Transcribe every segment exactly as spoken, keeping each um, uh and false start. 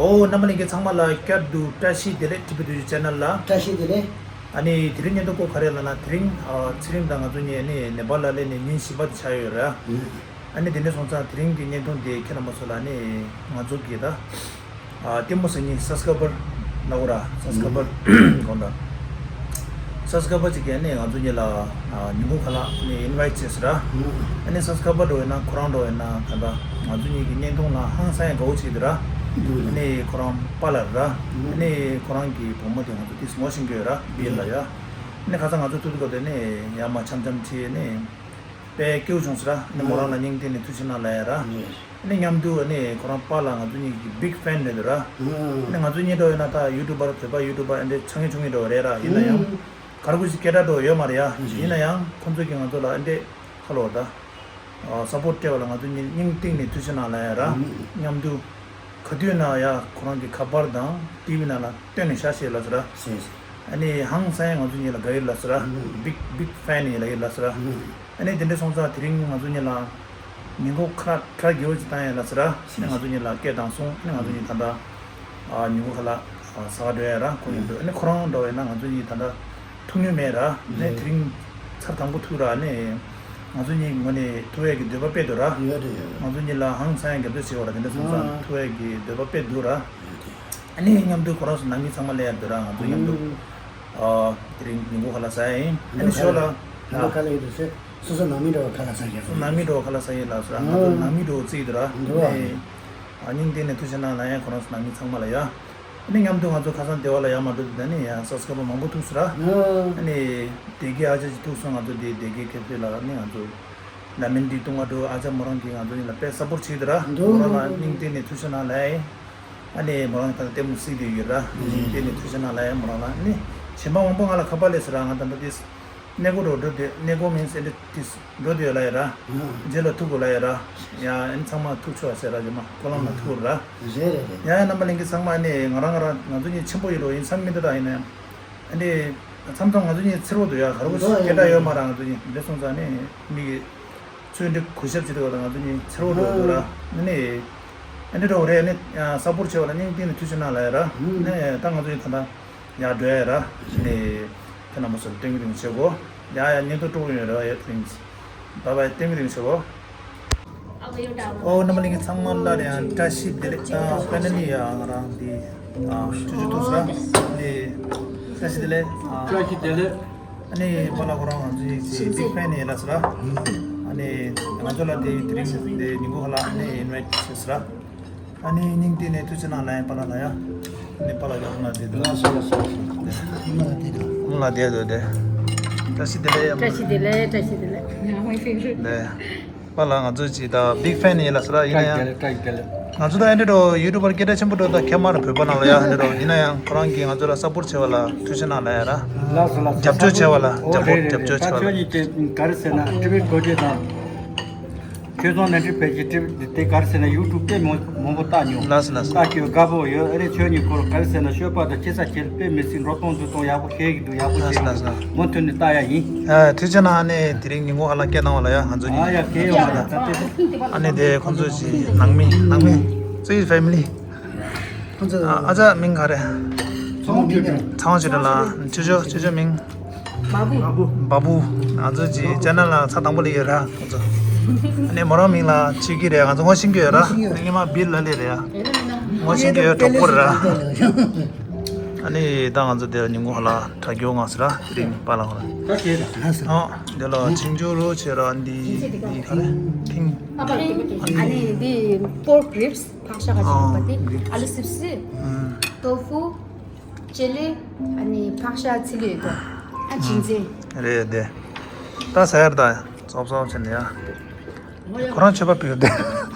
ཨོ། རྣམ་པ་ལྷན་རྒྱས་ཚང་མ་ལ་བསྐྱར་དུ་བཀྲ་ཤིས་བདེ་ལེགས། ཊི་བི་བདུན་ཅུ་ཅེ་ནལ་ལ། བཀྲ་ཤིས་བདེ་ལེགས། ཨ་ནི་དེ་རིང་བརྙན་ཐུང་སྐོར་ག་རེ་ལབ་ན། དེ་རིང་ཨ་ཚེ་རིང་དང་ང་ཚོ་གཉིས་ཨ་ནི་ནེ་པཱལ་ལ་སླེབས་ནས་ཉིན་བཞི་པ་དེ་ཆགས་ཡོད་རེད། ཨ་ནི་དེ་འདྲ་སོང་ཙང་དེ་རིང་གི་བརྙན་ཐུང་དེ་ཁྱེད་རྣམ་པ་ཚོ་ལ་ཨ་ནི་ང་ཚོ་གི་ད་ཨ་ལྟད་མོ་གཟིགས་མཁན་སབ་སི་ཀ་རའི་བར་ལབ་དགོས་ར། སབ་སི་ཀ་རའི་བར་དགོངས་དག་སབ་སི་ཀ་རའི་བར་ཅིག་གིས་ཨ་ནི་ང་ཚོ་གཉིས་ལ་ཨ་ཉིན་གུང་ཁ་ལག་ཨ་ནི་ཨིན་ཝའིཊ་བྱས་ཟེར་ར། ཨ་ནི་སབ་སི་ཀ་རའི་བར་འདྲ་བོ་ཡིན་ན་ཁོ་རང་འདྲ་བོ་ཡིན་ན་ད་ལྟ་ང་ཚོ་གཉིས་ཀྱི་བརྙན་ཐུང་ལ་ཧང་སང་ཡང་དགའ་བོ་བྱེད་ཀྱི་འདུག་ར། ཨ་ནི་ཁོ་རང་པཱ་ལགས་ར། ཨ་ནི་ཁོ་རང་གི་བུ་མོ་དེ་ང་ཚོ་ཏོག་ཙམ་ངོ་ཤེས་ཀྱི་ཡོད་ར། བིལ་ལ་ཡ། ཨ་ནི་ཁ་སང་ང་ཚོ་ཐུག་དུས་སྐབས་དེ་ནས་ཡར་མར་འཆམ་འཆམ་བྱས་ནས་དཔེ་སྐྱིད་པོ་བྱུང་ཟེར་ར། ཨ་ནི་མོ་རང་ལ་སྙིང་གཏིང་ནས་ཐུགས་རྗེ་གནང་ལབ་ཡ་ར། ཨ་ནི་མཉམ་དུ་ཨ་ནི་ཁོ་རང་པཱ་ལགས་ང་ཚོ་གཉིས་ཀྱི་བིག་ཕེན་རེད་འདུག་ར། ཨ་ནི་ང་ཚོ་གཉིས་འདྲ་བོ་ཡིན་ན་ད་ཡུ་ཊུབ་པར་བོད་པ་ཡུ་ཊུབ་པར་ཨ་འདྲ་ཆགས་མཁན་ཆུང་ངུ་འདྲ་བོ་རེད་ར། ཡིན་ན་ཡང་ག་རེ་ཟེར་དགོས་རེད། སྐད་གྲགས་འདྲ་བོ་ཡོད་མ་རེད་ཡ། ཡིན་ན་ཡང་ཁོང་ཚོ་གིས་ང་ཚོ་ལ་ཨ་འདྲ་ཁ་ལོ་ད་སཔོརཊ་སྤྲད་པ་ལ་ང་ཚོ་གཉིས་སྙིང་གཏིང་ནས་ཐུགས་རྗེ་གནང་ལབ་ཡ་ར། མཉམ་དུ་ག་དུས་ན་ཡ་ཁོ་རང་གི་ཁ་པར་དང་ཊི་བི་ནང་ལ་བཏོན་ནས་བཞག་ཤེས་ལབ་ཟེར་ར། ཨ་ནི་ཧང་སང་ཡ་ང་ཚོ་གཉིས་ལ་དགའ་ཡོད་ལབ་ཟེར་ར། བིག་བིག་ཕེན་ཡིན་ལབ་ཡོད་ལབ་ཟེར་ར། ཨ་ནི་དེ་འདྲ་སོང་ཙང་དེ་རིང་ང་ཚོ་གཉིས་ལ་ཉིན་གུང་ཁ་ཁ་རྒྱུ་ཅིག་བཏང་ཡ་ལབ་ཟེར་ར། ཨ་ནི་ང་ཚོ་གཉིས་ལ་སྐད་བཏང་སོང་། ཨ་ནི་ང་ཚོ་གཉིས་ད་ལྟ་ཨ་ཉིན་གུང་ཁ་ལག་ཟ་ག་འགྲོ་ཡ་ར། ཁོ་ཡིན་འདུག་ཨ་ནི་ཁོ་རང་འདྲ་བོ་ཡིན་ན་ང་ཚོ་གཉིས་ད་ལྟ་ཐུག་མྱོང་མེད་ར། ཨ་ནི་དེ་རིང་ཚར་དང་པོ་ཐུག་ར། ཨ་ནི་ང་ཚོ་གཉིས་ངོས་ནས་ཐུག་ཡ་གི་འདོད་པ་དཔེ་འདུག་ར། ཡོད་རེད་ཡོད། ང་ཚོ་གཉིས་ལ་ཧང་སང་ཡ་རྒྱབ་སྐྱོར་བྱེད་པ་ར། དེ་འདྲ་སོང་ཙང་ཐུག་ཡ་གི་འདོད་པ་དཔེ་འདུག་ར། ཨ་ནི་མཉམ་དུ་ཁོ་རང་ཚོ་ནང་མི་ཚང་མ་སླེབས་ཡ་འདུག་ར། ང་ཚོ་མཉམ་དུ་ཨ་དེ་རིང་ཉིན་གུང་ཁ་ལག་ཟ་ཡ་ཡིན། ཨ་ནི་ཞོར་ལ་ལ་ཁ་ལག་ཡོད་དུས་སུ་སོ་སོ་ནང་མི་འདྲ་བོ་ཁ་ལག་ཟ་གི་ཡོད། ནང་མི་འདྲ་བོ་ཁ་ལག་ཟ་ཡ་ཡིན་ལབ་ཟེར་ར། ང་ཚོ་ནང་མི་འདྲ་བོ་བརྩི་གི་འདུག་ར། ཨ་ནི་ཨ་སྙིང་གཏིང་ནས་ཐུགས་རྗེ་གནང་ལབ་ཡ། ཁོ་རང་ཚོ་ནང་མི་ཚང་མ་ལ་ཡ། ཨ་ནི་མཉམ་དུ་ང་ཚོ་ཁ་སང་སྡེ་བ་ལ་ཡར་མར་འགྲོ་དུས་ད་ནི་ཡང་སབ་སི་ཀ་རའི་བར་མང་པོ་ཐུག་སོང་ར། ཨ་ནི་སྡེ་དགེ་ཨ་ཅག་ཅིག་ཐུག་སོང་། ང་ཚོ་དེ་སྡེ་དགེ་ཁེ་ཧྥེ་ལ་ནི་ང་ཚོ་ལ་མིན་ཏི་བཏུང་ག་འགྲོ། ཨ་ཅག་མོ་རང་གིས་ང་ཚོ་གཉིས་ལ་དཔེ་སཔོརཊ་བྱེད་ཀྱི་འདུག་ར། མོ་རང་ལ་སྙིང་གཏིང་ནས་ཐུགས་རྗེ་གནང་ལབ་ཡ། ཨ་ནི་མོ་རང་ད་ལྟ་ལྟད་མོ་གཟིགས་བསྡད་ཡོད་ར། སྙིང་གཏིང་ནས་ཐུགས་རྗེ་གནང་ལབ་ཡ། མོ་རང་ལ་ནི་གཞན་པ་མང་པོ་ང་ལ་ཁ་པར་སླེབས་སོང་ར། ང་ད་ལྟ་དེ་གནས་སྐོར་འགྲོ་འགྲོ་དུས། གནས་སྐོར་མིན་སེ་འདྲ་དེ་འགྲོ་དུས་ལ་ཡ་ར། རྗེས་ལ་ཐུག་དགོས་ལ་ཡ་ར། ཡ་ཨ་ནི་ཚང་མ་ཐུག་ཆོག་ཟེར་ར། རྗེས་མ་ཀོ་ལོམ་ལ་ཐུག་ར། རེད་རེད་རེད། ཡ་ཡ་རྣམ་པ་ལྷན་རྒྱས་ཚང་མ་ནི་ང་རང་ང་རང་ང་ཚོ་གཉིས་ཆེན་པོ་ཡིན་རོགས་ཡིན་བསམ་མི་འདུག་ད་ཡིན་ན་ཡང་ཨ་ནི་མཚམས་མཚམས་ང་ཚོ་གཉིས་འཚེར་བོ་འདུག་ཡ། ག་རེ་ཟེར་དགོས་རེད། སྐད་གྲགས་ཡོད་མ་ར། ང་ཚོ་གཉིས་འདི་སོང་ཙང་ནི་མི་གི་ཚུལ་འདི་གུས་ཞབས་བྱེད་དགོས་ད། ང་ཚོ་གཉིས་འཚེར་བོ་འགྲོ་འདུག་ར། ཨ་ནི་ཨ་ནི་འགྲོ་རེད། ཨ་ནི་སཔོརཊ་བྱས་པ་ལ་སྙིང་གཏིང་ནས་ཐུགས་རྗེ་གནང་ལབ་ཡ་ར། ཨ་ནི་ད་ང་ཚོ་གཉིས་ད་ལྟ་ཡར་འགྲོ་ཡ་ར། ནི་ཁྱེད་རྣམ་པ་ཚོར་སྟོན་གི་རིང་བྱེད་གོ། ཡ་ཡ་བརྙན་ཐུང་དཀྲོག་གི་ཡོད་ར། ཡ་ཐེངས་བཱའི་བཱའི། སྟོན་གི་རིང་བྱེད་གོ། ཨོ་རྣམ་པ་ལྷན་རྒྱས་ཚང་མ་ལ་ཡང་བཀྲ་ཤིས་བདེ་ལེགས། ད་ཕའི་ནལ་ལི་ཡ་ང་རང་འདི་ཨ་ཆུ་ཆུ་ཐུག་སོང་ར། ནི་བཀྲ་ཤིས་བདེ་ལེགས། ཨ་བཀྲ་ཤིས་བདེ་ལེགས། ཨ་ནི་པཱ་ལགས་ཁོ་རང་ང་ཚོའི་གི་བིག་ཕེན་ཡིན་ལབ་སོང་ར། ཨ་ནི་ང་ཚོ་ལ་དེ་དེ་རིང་དེ་ཉིན་གུང་ཁ་ལག་ཨ་ནི་ཨིན་ཝའིཊ་བྱས་སོང་ར། ཨ་ནི་སྙིང་གཏིང་ནས་ཐུགས་རྗེ་གནང་ལབ་ཡ། པཱ་ལགས་ལ་ཡ། ཨ་ནི་པཱ་ལགས་ཀྱིས་ཨོ་ལ་དེ་དུ། ཨོ་ལ་དེ་དུ་དེ། བཀྲ་ཤིས་བདེ་ལེགས། བཀྲ་ཤིས་བདེ་ལེགས། བཀྲ་ཤིས་བདེ་ལེགས། ནས་པཱ་ལགས་ང་ཚོ་ཅིག་ད་བིག་ཕེན་ཡིན་ལབ་སོང་ར། ཡིན་ན་ཡང་ང་ཚོ་ད་ཨ་འདྲ་འགྲོ་ཡུ་ཊུབ་པར་སྐད་གྲགས་ཆེན་པོ་འགྲོ་ད་ཁྱད་མ་ར། བོད་པ་ནང་ལ་ཡ་ཨ་འདྲ་འགྲོ། ཡིན་ན་ཡང་ཁོ་རང་གིས་ང་ཚོ་ལ་སཔོརཊ་བྱས་པ་ལ་ཐུགས་རྗེ་གནང་ལབ་ཡ་ར། རྒྱབ་སྐྱོར་བྱས་པ་ལ། རྒྱབ་སྐྱོར་བྱས་པ་ལ། ཁྱོད་ཚོ་ནས་ཀྲི་བི་གོ་ཅེ་དང་། ཁྱོད་ཚོ་ནས་ཀྲི་བི་བེད་ཀྱི་ཀྲི་བི་དེ་ག་རེ་ཟེར་ན་ཡུ་ཊུབ་དཔེ་མང་མང་པོ་བལྟ་མྱོང་། ལགས་སོ་ལགས་སོ། བལྟ་ཁྱོད་དགའ་པོ་ཡོད་རེད། ཁྱོད་གཉིས་སྐོར་ག་རེ་ཟེར་ན་ཤོད་པ་དང་ཁྱེད་ས་ཁྱེད་དཔེ་མི་སྲིད་འགྲོ་སྟངས་འཛུལ་སྟངས་ཡག་པོ་ཤེས་ཀྱི་འདུག་ཡག་པོ་ཤེས་ཀྱི་འདུག་ལགས་སོ་ལགས་སོ། མུ་མཐུད་ནས་བལྟ་ཡ་ཡིན། ཨ་ཐུགས་རྗེ་གནང་། ཨ་ནི་དེ་རིང་ཉིན་གུང་ཧ་ལམ་སྐད་བཏང་བ་ལ་ཡ་ང་ཚོ་གཉིས་ཨ་ཡ་སྐད་ཡོང་བ་ལ་ད་ལྟ་ཨ་ནི་དེ་ཁོང་ཚོ་ཅིག་ནང་མི་ནང་མི་ཚོའི་ཕེ་མི་ལི། ཁོང་ཚོ་ཨ་ཨ་ཅག་མིང་ག་རེ། ཚེ་དབང་ཆོས་སྒྲོན། ཚེ་དབང་ཆོས་སྒྲོན་ལགས། ཁྱོད་ཚོ་ཁྱོད་ཚོ་མིང་། བ་བུ། བ་བུ། ང་ཚོ་ཅིག་ཅེ་ནལ་ལ་ཚར་དང་པོ་སླེབས་ཡོད་ར། ཁོང་ཚོ་ཨ་ནི་མོ་རང་མིང་ལ་ཆི་ཀི་རེད། ང་ཚོ་ངོ་ཤེས་ཀྱི་ཡོད་ར། ངོ་ཤེས་ཀྱི་ཡོད། སྔོན་མ་བིལ་ལ་སླེབས་རེད་ཡ། ངོ་ཤེས་ཀྱི་ཡོད། གྲོགས་པོ་རེད་ར། ཨ་ནི་ད་ང་ཚོ་དེ་ལ་ཉིན་གུང་ཧ་ལ་དྲ་རྒྱ་ང་ཟེར་ར། དེ་རིང་པཱ་ལགས་ཧོ་ར། ཨོ་དེ་ལ་ཆིང་ཇོ་རོ་ཆེ་ར། འདི་འདི་ག་རེ། ཐིང་། ཨ་ནི་འདི་པོར་ཀི་རིབ་སི། ཕག་ཤ་ག་ཅིག་ཡོད་པ་དེ། ཨ་ལུ་སིབ་སི། ཨུམ། ཏོ་ཧྥུ། ཅེ་ལི། ཨ་ནི་ཕག་ཤ་ཚི་ལི་ཡོད་དོ། ཨ་ཅིན་ཙེ། རེད་དེ། ད་ཟེར་ད་ཙོབ་ཙོབ་བྱས་ནས་ཡ། ཁོ་རང་མཆོད་པ་ཕུལ་དེ།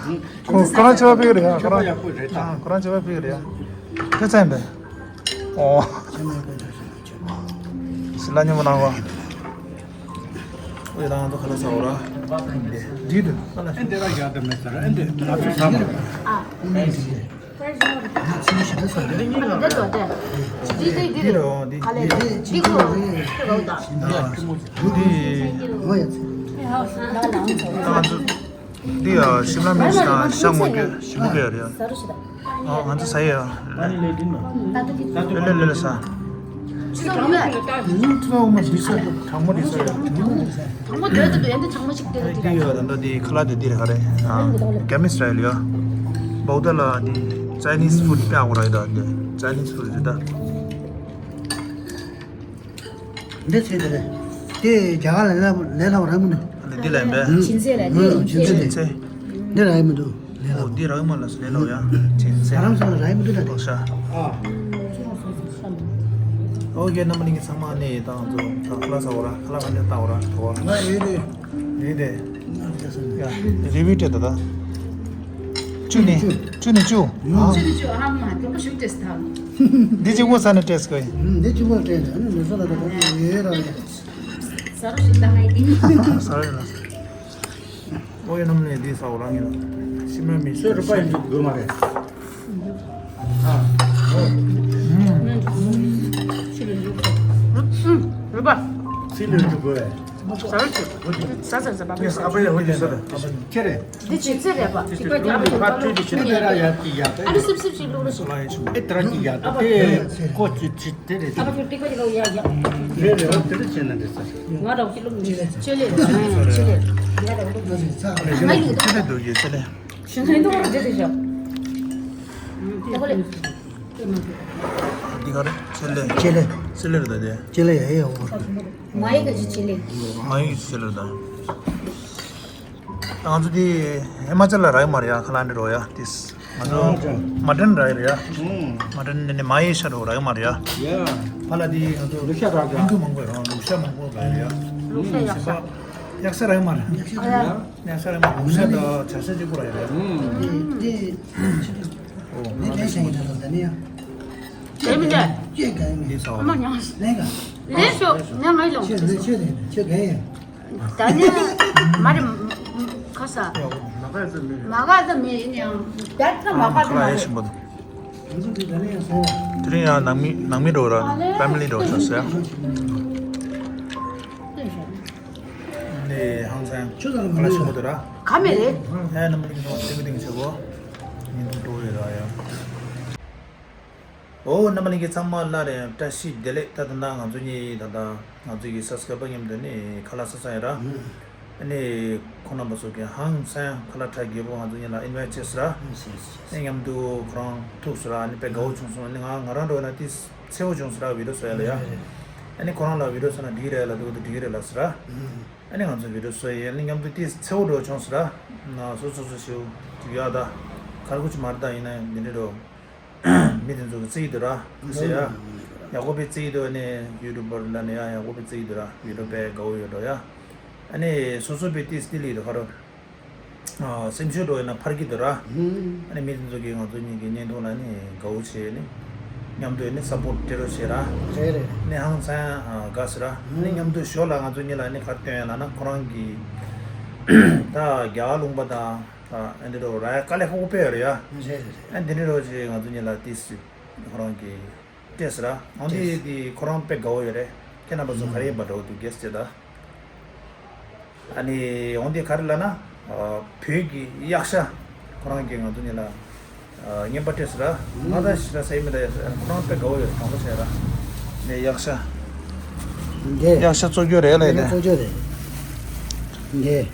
ཁོ་ཁོ་རང་མཆོད་པ་ཕུལ་རེད་ཡ། ཁོ་རང་། ཨ་ཁོ་རང་མཆོད་པ་ཕུལ་རེད་ཡ། དེ་ཚན་པས། ཨོ། ཞི་ལ་ཉིན་མོ་ནང་གོ། ཨོ་ཡ་ད་ང་ཚོ་ཁ་ལག་ཟ་འོ་ར། འདི་དུ་ཁ་ལག་ཟ། འདི་ར་ཡ་དེ་མེད་ཟ་ར། འདི་ང་ཚོ་ཟ་མ་ར། འདི་རེད་འོ་འདི། འདི་རེད་འོ་འདི། འདི། ད་ང་ཚོ། འདི་ཡ་ཤིམ་ལ་མིར་ཅི་དང་ཤ་སྔོ་སྐྱ་ཞིམ་པོ་སྐྱ་རེད་ཡ། ཨ་ང་ཚོ་ཟ་ཡ་ཡ། ལེ་ལེ་ལེ་ལེ་ཟ། ཁྲག་མོ་འདི་ཡོད་ད་འདི་ཁ་ལག་དེ་འདི་རེད་ག་རེད། རྒྱ་མི་སི་ཊའིལ་ཡ། བོག་ད་ལ་འདི་ཅའི་ནིས་ཕུད་དཔེ་ཡག་པོ་རེད་ད། འདི་ཅའི་ནིས་ཕུད་རེད་ད། འདི་ཚེ་དེ་རེད། དེ་རྒྱ་གར་ལ་ལས་ལས་སླ་བ་རང་མི་འདུག་འདི་ལས་འབད། ཅིན་ཚེ་ལ་དེ་ཅིན་ཚེ། འདི་རག་མི་འདུག་ལས་སླ་བ། འོ་འདི་རག་མ་ལ་ལས་སླ་བ་ཡ། ཅིན་ཚེ། ང་རང་ཚོ་ལ་རག་མི་འདུག་ད་དེ། ལོ་ཤ། ཨོ་ཁེ། རྣམ་པ་གཉིས་ཀྱི་ཚང་མ་ནས་དང་ཚོ་ཁ་ལག་ཟ་བ་ར། ཁ་ལག་ག་འདྲ་ལྟ་བ་ར་དོ་བ། ང་ཡོད་དེ། རེད་དེ། ཡ་རི་བིའུ་སྤྲད་ད་ད། བཅུ་ནས་བཅུ་ནས་བཅུ། ཨ། བཅུ་ནས་བཅུ། ཨ་མ་དྲོ་པོ་ཞུ་ཏེ་སི་ཐང་། འདི་གཅིག་པོ་ཟ་ནས་སྤྲད་སྐོ་ཡིན། འདི་གཅིག་པོ་སྤྲད་ནས་ཨ་ནི་མི་ཟ་ལ་ད་ད་ཡོད་ར་ཡོད། ཟ་རོ་ཞིག་ད་ཧའི་དེ། ཟ་རོ་ཡིན་ལ། ཨོ་ཡ་ནམ་ནས་འདི་ཟ་བ་རང་ཡིན་ལ། ཤི་མ་མི་ཤི་རུ་པ་ཡིན་འདུག་དགོས་མ་རེད། རུ་པ། ཚིལ་ལས་འཇུག་དགོས། ཟ་རོ་ཞིག་ཟ་ཟ་ཟ་བ། ཨ་ཕ་ཡ་ཧོ་ཅི་ཟ་རེད། ཁྱེད་རེད། འདི་ཅིག་ཙེ་རེད་པ། ཅིག་པ་རྒྱབ་ནས་ཕར་ཁྲུས་ཀྱི་ཕྱིར་དེ་ར་ཡར་གྱི་ཡར་ཨ་ནི་སིབ་སིབ་ཅིག་བླུགས་རོགས་ཞུ། ཨེ་དེ་ར་གྱི་ཡར་དེ་ཀོ་ཅི་ཅི་དེ་རེད། ཨ་ཕ་ཁྱོད་ཏིག་པ་ཅིག་བླུགས་ཡ་ཡ། རེད་རེད། འོ་དེ་རེད། བྱས་ན་འདྲི་ས། ང་རང་གི་བླུགས་མི་ཆེ་ལེ། ཆེ་ལེ། ང་རང་བླུགས་མི་ཆེ་ལེ། ང་ཡི་ཆེ་ལེ་འདུག་ཡི་ཆེ་ལེ། ཞུ་ན་འདུག་རེད་རེད་ཤོག་ཏེ་ཀོ་ལེ། འདི་ག་རེ། ཆེ་ལེ། ཆེ་ལེ། ཆེ་ལེ་རེད་ད་དེ། ཆེ་ལེ་ཡ་ཡ་འོ། ང་ཡི་ག་ཅི་ཆེ་ལེ། ང་ཡི་ཆེ་ལེ་ད། ང་ཚོ་དེ་ཧི་མ་ཅལ་ལ་རག་མ་རེད་ཡ། ཁ་ལག་འདི་རོ་ཡ་དེ། ང་ཚོ་མ་ཏན་རག་རེད་ཡ། མ་ཏན་ནི་མ་ཡེ་ཤ་རོ་རག་མ་རེད་ཡ། ཕ་ལ་དེ་ང་ཚོ་ལུག་ཤ་རག་ཡ། ཀུན་མང་པོ་རག་ལུག་ཤ་མང་པོ་རག་རེད་ཡ། ལུག་ཤ་ཡག་ཤ། ཡག་ཤ་རག་མ་རེད། ཡག་ཤ་རག་མ་ལུག་ཤ་དང་བྱ་ཤ་གཅིག་པོ་རག་རེད་ཡ། ཨོ། ནི་ལས་ཤ་ཡིན་ད་ལོ་ད་ནི་ཡ། ལས་མི་འདྲ། ལས་ཀ་ཡིན་ནི་ས། ཨ་མ་ཉང་། ལས་ཀ་ལས་ཤོག་ཉང་ང་ཡི་ལོང་། ཆོས་ལས་ཆོས་ལས་ཆོས་ག་ཡིན། ད་ནི་མ་རེད། ཁ་ས། མ་ག་ས་མེད་ཡིན་ཡང་ད་ད་མ་ག་ས་མ་རེད། དེ་རིང་ཡང་ནང་མི་ནང་མི་འགྲོ་ར་ཕེ་མི་ལི་འགྲོ་ཆོག་ཟེར། ནས་ཧང་སང་ཁ་ལ་ཞིམ་པོ་འདུག་ར། ག་མེད་རེད། ཧེ་ནམ་མི་ནོ་ཏིང་ཏིང་ཆེ་གོ། ཉིན་དུ་འགྲོ་ཡོད་ར་ཡ། ཨོ་རྣམ་པ་ལྷན་རྒྱས་ཚང་མ་ལ་རེ་བཀྲ་ཤིས་བདེ་ལེགས། ད་ད་ད་ང་ཚོ་གཉིས་ད་ད་ང་ཚོ་གི་སབ་སི་ཀ་རའི་བར་མཉམ་དུ་ནི་ཁ་ལག་ཟ་ས་ཡོད་ར། ཨ་ནི་ཁོང་རྣམ་པ་ཚོ་གི་ཧང་སང་ཁ་ལག་ཁྲ་རྒྱལ་པོ་ང་ཚོ་གཉིས་ལ་ཨིན་ཝའི་ཊི་བྱས་སོང་ར། ཨ་ནི་མཉམ་དུ་ཁོ་རང་ཐུག་སོང་ར། ཨ་ནི་དཔེ་དགའ་བོ་བྱུང་སོང་། ཨ་ནི་ང་ང་རང་འགྲོ་ཡ་ན་ཏིས་ཚེ་བོ་བྱུང་སོང་ར་བི་ཌི་ཡོ་བཟོ་ཡ་ལ་ཡ། ཨ་ནི་ཁོ་རང་ལ་བི་ཌི་ཡོ་བཟོ་ན་འགྲིག་རེད་ལ་འདུག་འདུག་འགྲིག་རེད་ལ་སོང་ར། ཨ་ནི་ང་ཚོ་བི་ཌི་ཡོ་བཟོ་ཡ། ཨ་ནི་མཉམ་དུ་ཏིས་ཚེ་བོ་འགྲོ་བྱུང་སོང་ར། ན་སོ་སོ་སོ་ཞིག་ཡ་ད་གར་ཁུ་ཆུ་མར་ད་ཡིན་ན་འདི་འདྲ་འགྲོ། མི་དེ་ཚོ་གི་རྩིས་དུ་ར་ཟེར་ཡ། ཡག་པོ་པའི་རྩིས་དུ་ནས་ཡུ་ཊུབ་པར་ལ་ནས་ཡ་ཡག་པོ་པའི་རྩིས་དུ་ར་ཡུ་ཊུབ་པའི་དགའ་བོ་ཡོད་འགྲོ་ཡ། ཨ་ནི་སོ་སོ་པའི་ཏི་སི་ལི་དུ་ཁ་རོ། སེམས་ཤུགས་འགྲོ་ཡ་ན་ཕར་གི་དུ་ར། ཨ་ནི་མི་དེ་ཚོ་གི་ང་ཚོ་གཉིས་ཀྱི་བརྙན་ཐུང་ལ་ནི་དགའ་བོ་བྱས་ནི། མཉམ་དུ་ནི་སབ་པོར་ཊི་སྤྲད་རོགས་བྱས་ར། རེད་རེད། ནི་ཧང་སང་དགའ་ཟེར་ར། ནི་མཉམ་དུ་ཞོར་ལ་ང་ཚོ་གཉིས་ལ་ནི་ག་རེ་སྟོན་ཡ་ལ་ན་ཁོ་རང་གི་ད་རྒྱ་གར་ལུང་པ་དང་། ཨ་འདི་འདྲ་ར་ཡ་དཀའ་ལས་ཁག་པོ་དཔེ་ཡོད་རེད་ཡ། རེད་རེད་རེད། ཨ་འདི་འདྲ་རོ་ཅིག་ང་ཚོ་གཉིས་ལ་ཏིས་ཁོ་རང་གི་སྤྲད་ཟེར་ར། འོན་ཏེ་འདི་ཁོ་རང་དཔེ་དགའ་བོ་ཡོད་རེད། ཁྱེད་རྣམ་པ་ཚོ་ག་རེ་ཡིན་པ་འདྲ་བོ་འདུག་གལ་སྲིད་ད། ཨ་ནི་འོན་ཏེ་ག་རེ་ལབ་ན། བོད་ཀྱི་གཡག་ཤ་ཁོ་རང་གིས་ང་ཚོ་གཉིས་ལ་རྔན་པ་སྤྲད་ཟེར་ར། ང་ད་ཞེ་དྲག་ཟ་ཡི་མི་འདུག་ཡ། ཁོ་རང་དཔེ་དགའ་བོ་ཡོད་རེད། དྲང་པོ་བྱས་ར། ནས་གཡག་ཤ། འདི་གཡག་ཤ་བཙོ་རྒྱུ་རེད་ལ་ཡིན་ནས། གཡག་ཤ་བཙོ་རྒྱུ་རེད། འདི།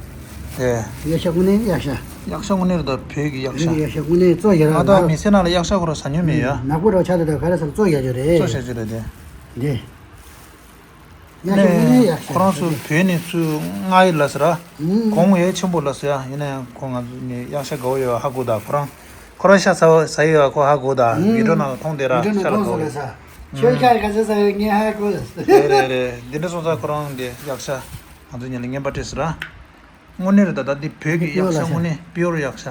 དེ། གཡག་ཤ་དངོས་གནས་གཡག་ཤ། གཡག་ཤ་དངོས་གནས་རེད་ད། བོད་ཀྱི་གཡག་ཤ། བོད་ཀྱི་གཡག་ཤ་དངོས་གནས་བཙོ་ཡ་ར། ང་ད་མི་ཚེ་ནང་ལ་གཡག་ཤ་ཁོ་རང་ཟ་མྱོང་མེད་ཡ། ནག་པོ་རོ་ཆགས་དེ་ད་ག་རེ་ཟ་བཙོ་ཡ་རྒྱུ་རེད། བཙོ་བྱ་རྒྱུ་རེད་དེ། འདི། གཡག་ཤ་དངོས་གནས་གཡག་ཤ། ཁོ་རང་ཚོ་བོད་ནས་ཚུར་མངགས་ཡི་ལ་ཟེར་ར། གོང་ཡས་ཆེན་པོ་ལ་ཟེར་ཡ། ཡིན་ན་ཡང་ཁོ་ང་ཚོ་ནས་གཡག་ཤ་དགའ་བོ་ཡོད་ཧ་གོ་ད། ཁོ་རང་ཁོ་རང་ཤ་ཟ་བ་ཟ་ཡི་ཡོད་ཁོ་ཧ་གོ་ད། བི་ཌི་ཡོ་ནང་ལ་མཐོང་དེ་ར། ཤ་ལ་དགའ་བོ་ཡོད། ཁྱོད་ཤ་ག་ཚོད་ཟ་ཡོད་ངས་ཧ་གོ། རེད་རེད་རེད། འདི་འདྲ་སོང་ཙང་ཁོ་རང་འདི་གཡག་ཤ་ང་ཚོ་ཉིད་ལ་རྔན་པ་སྤྲད་ཟེར་ར། དངོས་གནས་རེད་ད། ད་འདི་བོད་ཀྱི་གཡག་ཤ། དངོས་གནས་པིའུར་གཡག་ཤ།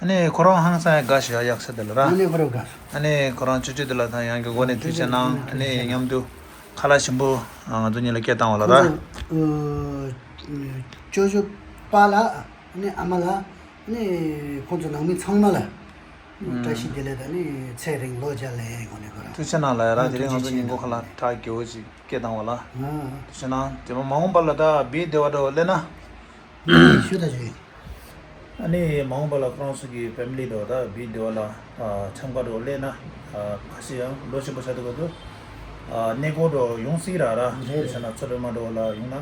ཨ་ནི་ཁོ་རང་ཧང་སང་ཡ་དགའ་ཞེ་ཡ་གཡག་ཤ་དེ་ལ་ར། ཨ་ནི་ཁོ་རང་དགའ། ཨ་ནི་ཁོ་རང་ཅོ་ཅོ་དེ་ལ་ད་ཡང་གི་སྒོ་ནས་ཐུགས་རྗེ་གནང་། ཨ་ནི་མཉམ་དུ་ཁ་ལག་ཞིམ་པོ་ང་ཚོ་གཉིས་ལ་སྐད་བཏང་བ་ལ་ར། ཅོ་ཅོ་པ་ལགས། ཨ་ནི་ཨ་མ་ལགས། ཨ་ནི་ཁོང་ཚོ་ནང་མི་ཚང་མ་ལ་བཀྲ་ཤིས་བདེ་ལེགས་དང་། ཨ་ནི་ཚེ་རིང་ལོ་བརྒྱ་ལ་ཡའི་ངོས་ནས་ཁོ་རང་ཐུགས་རྗེ་གནང་ལ་ཡ་ར། དེ་རིང་ང་ཚོ་ཉིན་གུང་ཁ་ལག་ཁྲག་རྒྱལ་བོ་ཅིག་སྐད་བཏང་བ་ལ། ཨ། དེ་བྱས་ན་དེ་མ་མ་འོངས་པ་ལ་ད་བི་དེ་བ་འདྲ་བ་སླེབས་ན། ཞུ་ད་ཞུ་ཡིན། ཨ་ནི་མ་འོངས་པ་ལ་ཁོ་རང་ཚོ་གི་ཕེ་མི་ལི་འགྲོ་ད་བིར་སྡེ་བ་ལ་ཨ་འཆམ་ག་འགྲོ་སླེབས་ན། ཨ་ཁ་ཤས་ཡང་ལོ་ཆེན་པོ་ཆགས་འདུག་ག་དུ། ཨ་གནས་སྐོར་འགྲོ་ཡོང་སྲིད་ར་ར། རེད་རེད། བྱས་ན་ཚོ་སྒྲོལ་མ་འགྲོ་ལ་ཡོང་ན།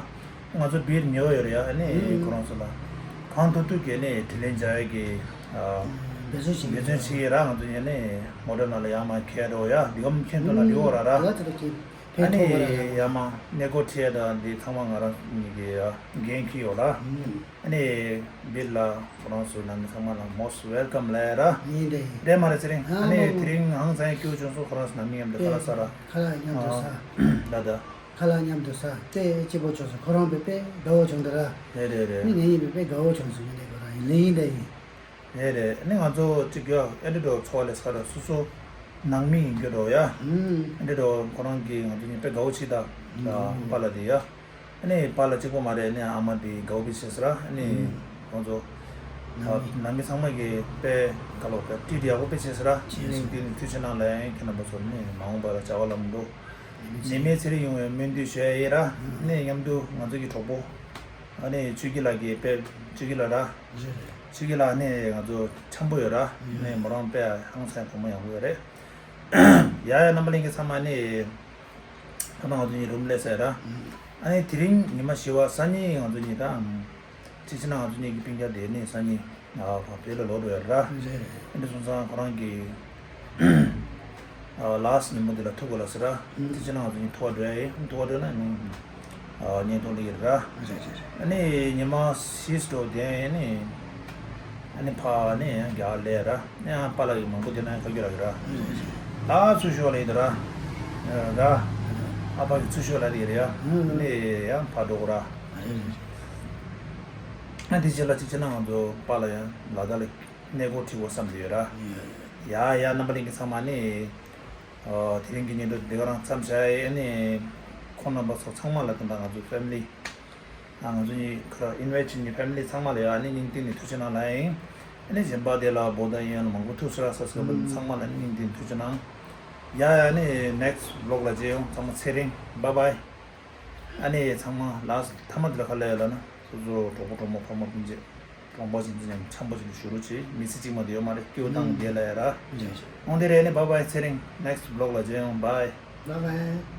ང་ཚོ་བིར་ཉོ་ཡོད་རེད་ཡ། ཨ་ནི་ཨུམ། ཁོ་རང་ཚོ་ལ་གང་ཐུབ་ཐུབ་ཀྱིས་ནི་དྲིན་ལན་འཇལ་ཡ་གི་ཨ་འབད་བརྩོན་བྱེད་ཀྱི་འབད་བརྩོན་ཡོད། བྱེད་ཀྱི་ར། ང་ཚོ་ཡ་ནི་མོ་ཊ་ནང་ལ་ཡར་མར་འཁྱེར་འགྲོ་ཡ། འདི་གམ་མཁྱེན་ཐུབ་ན་འགྲིག་གོ་ར་ར། ཨུམ། ད་ལྟ་ཁྱེད་ཕན་ཨ་ནི་ཐོགས་པ་ར་ར། ཡར་མར་གནས་སྐོར་ཁྲིད་ཡ་དང་འདི་ཚང་མ་ང་རང་གཉིས་ཀྱི་ཡ་འགན་འཁྱེར་ཡོད་ར། ཨུམ། ཨ་ནི་བིར་ལ་ཁོ་རང་ཚོ་ནང་མི་ཚང་མ་ལ་most welcome ལབ་ཡ་ར། ཡིན་དེ་ཡིན། རེད་མ་རེད་ཚེ་རིང་། ཨ་ཨ་ནི་མ་མ། དེ་རིང་ཧང་སང་སྐྱོ་བྱུང་སོང་། ཁོ་རང་ཚོ་ནང་མི་མཉམ་དུ་ཁ་ལག་ཟ་ར། ཁ་ལག་མཉམ་དུ་ཟ། ཨ་ད་ད། ཁ་ལག་མཉམ་དུ་ཟ་དེ་སྐྱིད་པོ་བྱུང་སོང་། ཁོ་རང་དཔེ་དཔེ་དགའ་བོ་བྱུང་འདུག་ར། རེད་རེད་རེད། ནི་ངེད་གཉིས་དཔེ་དཔེ་དགའ་བོ་བྱུང་སོང་། ཡིན་དེ་ཁོ་རང་ཡིན་ལེ་ཡིན་དེ་ཡིན། རེད་རེད། ནི་ང་ཚོ་གཅིག་ཡ་ཨེ་འདྲ་འགྲོ་ཚོགས་ལས་ས་ར་སོ་སོ་ནང་མི་ཡིན་རྒྱུ་འགྲོ་ཡ། ཨུམ། ཨེ་འདྲ་འགྲོ་ཁོ་རང་གིས་ང་ཚོ་གཉིས་དཔེ་དགའ་བོ་བྱེད་ད། ཨུམ། པཱ་ལགས་དེ་ཡ། ཨ་ནི་པཱ་ལགས་གཅིག་པོ་མ་རེད། ཨ་ནི་ཨ་མ་དེ་དགའ་བོ་དཔེ་བྱས་སོང་ར། ཨ་ནི་ཨུམ། ཁོང་ཚོ་ནང་མི་ནང་མི་ཚང་མ་གིས་དཔེ་དགའ་ལོ་དཔེ་ཊི་ཊི་ཡག་པོ་དཔེ་བྱས་སོང་ར། བྱས་སོང་། སྙིང་ཐིག་ནས་ཐུགས་རྗེ་གནང་ལབ་ཡ་ཡིན། ཁྱེད་རྣམ་པ་ཚོ་ནི་མ་འོངས་པ་ལ་བྱ་བ་ལམ་འགྲོ། ནད་མེད་ཚེ་རིང་ཡོང་བའི་སྨོན་འདུན་ཞུ་ཡ་ཡིན་ར། ཨ་ནི་མཉམ་དུ་ང་ཚོ་གི་གྲོགས་པོ་ཨ་ནི་ཆོས་སྐྱིད་ལགས་ཀྱི་དཔེ་ཆོས་སྐྱིད་ལགས་ར། རེད་རེད། ཆོས་སྐྱིད་ལགས་ནི་ང་ཚོ་འཆམ་པོ་ཡོད་ར། ཡོད། ནི་མོ་རང་དཔེ་ཧང་སང་བུ་མོ་ཡག་པོ་ཡོད་རེད། ཡ་ཡ་རྣམ་པ་ལྷན་རྒྱས་ཚང་མ་ནི་ད་ང་ཚོ་གཉིས་རུམ་སླེབས་ཟེར་ར། ཨ་ནི་དེ་རིང་ཉི་མ་བཞི་པ་སང་ཉིན་ང་ཚོ་གཉིས་ད་ཅི་ཕྱིན་ན་ང་ཚོ་གཉིས་ཀྱི་སྤུན་ཀྱག་དེ་ནི་སང་ཉིན་ཨ་བོད་ལ་ལོག་འགྲོ་ཡ་ར། རེད་རེད། ཨ་ནི་སོང་ཙང་ཁོ་རང་གི་ཨ་ལཱ་སི་ཊི་ཉིན་མོ་འདི་ལ་ཐུག་དགོས་ལ་ཟེར་ར། ཨུམ། དེ་ཕྱིན་ན་ང་ཚོ་གཉིས་ཐུག་པ་འགྲོ་ཡ་ཡིན། ཐུག་པ་འགྲོ་ན་ནི་ཨ་བརྙན་ཐུང་སླེབས་ཀྱི་རེད་ར། རེད་རེད་རེད། ཨ་ནི་ཉི་མ་ཕྱིས་འགྲོ་དེ་ནི་ཨ་ནི་ཕ་ནི་ཡང་རྒྱ་ལས་ར། ནི་ཡང་པཱ་ལགས་ཀྱི་མང་པོ་དེ་ན་ཡང་ཁ་རྒྱུ་ར་གི་ར། རེད་རེད། ལ་ཚུར་ཤོག་ལ་ཡིན་ད་ར། ར། ཨ་ཕ་གི་ཚུར་ཤོག་ལ་རེད་ར་ཡ། ཨུམ། ནི་ཡང་ཕ་འགྲོ་གི་ར། རེད་རེད། ཨ་དེ་ཕྱིན་ལ་གཅིག་ཕྱིན་ན་ང་ཚོ་པཱ་ལགས་ཡང་ལ་དྭགས་ལ་གནས་སྐོར་ཁྲིད་དགོས་བསམ་གྱི་ཡོད་ར། ཡ་ཡ་རྣམ་པ་ལྷན་རྒྱས་ཚང་མ་ནི། ཨ་དེ་རིང་གི་བརྙན་ཐུང་འདི་ག་རང་མཚམས་བཞག་ཡ་ཡིན། ཨ་ནི་ཁོང་རྣམ་པ་ཚོ་ཚང་མ་ལ་དེ་འདྲ་ང་ཚོའི་ཕེ་མི་ལི། ཨ་ང་ཚོ་གཉིས་ཁ་ཨིན་ཝའི་ཊི་བྱེད་མཁན་ཕེ་མི་ལི་ཚང་མ་ལ་ཡ་ཨ་ནི་སྙིང་ཐིག་ནས་ཐུགས་རྗེ་གནང་ལབ་ཡིན། ཨ་ནི་གཞན་པ་དེ་ལ་བོད་དང་ཡན་ལ་མང་པོ་ཐུག་སོང་ར་ས་སྐབས་ཚང་མ་ལ་ནི་སྙིང་ཐིག་ནས་ཐུགས་རྗེ་གནང་། ཡ་ཡ་ཨ་ནི་ནེག་སི་ཊི་བི་ལོག་ལ་མཇལ་ཡོང་། ཚང་མ་ཚེ་རིང་། བཱའི་བཱའི། ཨ་ནི་ཚང་མ་ལ་མཐའ་མ་དེ་ལ་ཁ་ལས་ལ་ན་སོ་སོ་གྲོགས་པོ་གྲོགས་མོ་ཕ་མ་སྤུན་མཆེད་གྲོང་པ་ཅན་ཚོ་མཉམ་འཆམ་པོ་ཅིག་ཏུ་བཞུགས་རོགས་བྱེད། མི་ཚེ་གཅིག་མ་དེ་ཡོད་མ་རེད། སྐྱིད་པོ་བཏང་བསྡད་ལ་ཡ་ར། ཡ་ཡ། འོང་དེ་རེད། ཨ་ནི་བཱའི་བཱའི། ཚེ་རིང་། ནེག་སི་ཊི་བི་ལོག་ལ་མཇལ་ཡོང་། བཱའི། བཱའི་བཱའི།